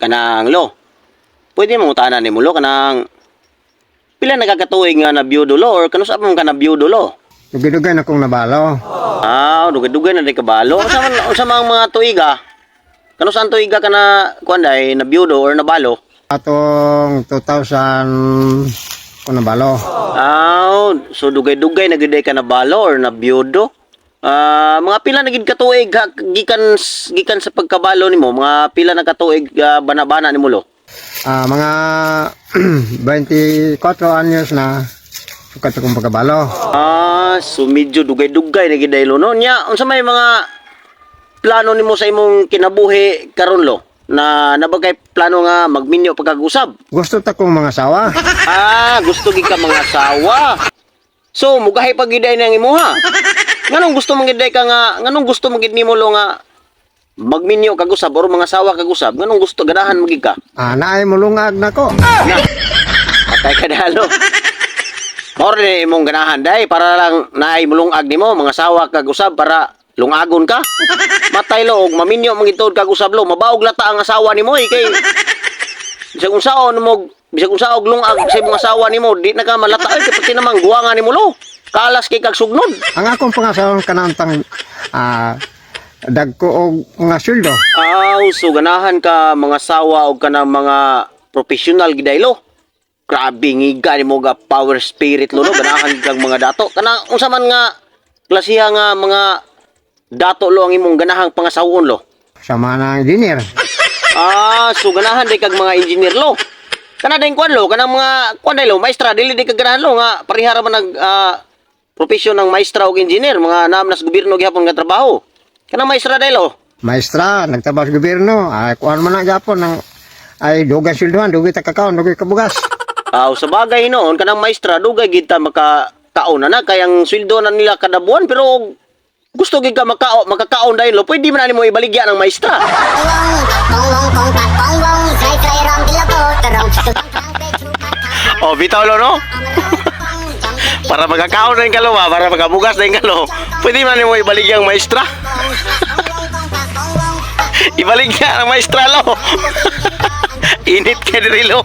Kanang lo. Pwede mo tanan nimo, lo, kanang pila na ka katuig nga nabiyudo, lo, or kanus-a man ka nabiyudo, lo? Dugay-dugay na kong nabalo. Ah, dugay-dugay na di kabalo. Unsa man ang mga tuiga? Kanus-a ang tuiga ka na kuan day nabiyudo or nabalo? Atong 2000 ko nabalo. Ah, so dugay-dugay na gid ka nabalo or nabiyudo. Ah, mga pila na gid ka tuig ha, gikan gikan sa pagkabalo nimo, mga pila na ka tuig bana-bana nimo, lo? Ah, mga 24 anyos na sukat akong pagkabalo. Ah, so medyo dugay-dugay na gid lo, no. Nya, unsa may mga plano nimo sa imong kinabuhi karon, lo? Na nabagay plano nga magminyo pagkag-usab? Gusto ta kong mga sawa. Ah, gusto gid ka mga asawa. So, mugahi pa gid nang imuha. Nganong gusto man gid ka nga, nganong gusto man gid nimo, lo, nga magminyo kag usab or mga asawa kag usab? Nganong gusto ganahan mo gid ka? Ah, naay mulungag nako. Na. Patay ka dalo. Mao rin imong ganahan day para lang naay mulungag nimo mga asawa kag usab para lungagon ka. Matay, lo, og maminyo man gid kag usab, lo, mabaog lata ang asawa nimo eh, kay bisag unsaon mo, bisag unsa og lungag sa imong asawa nimo, di na ka malata ay kay pati namang guwanga nimo, lo. Kalas kay kag sugnod. Ang akong pangasawa kanang dagko og mga sweldo. Aw, so ganahan ka mga asawa og kanang mga professional giday, lo. Grabe ngiga nimo ga power spirit, lo, no? Ganahan kag mga dato. Kanang unsa man nga klasiha nga mga dato, lo, ang imong ganahang pangasawon, lo? Sa mga engineer. Ah, so ganahan day kag mga engineer, lo. Kana day kuan, lo, kanang mga kuan day, lo, maestra, dili day kag ganahan, lo, nga pareha ra man nag propesyon ng maestra og engineer, mga naam nas gobyerno gihapon nga trabaho. Kanang maestra day, lo. Maestra, nagtrabaho sa gobyerno, ay kuan man na gyapon ng ay dugay sweldohan, dugay ta kakaon, dugay kabugas. Aw, sa bagay noon, kanang maestra dugay gid ta makakaon na na kay ang sweldo na nila kada buwan, pero og gusto gid ka makakaon dayon, lo, pwede man na nimo ibaligya ng maestra. Oh, bitaw, lo, no? Para makakaon na yung kalo ba? Para makabugas na yung kalo. Pwede man nimo ibaligya ang maestra. Ibaligya ang maestra, lo. Init kay diri, lo.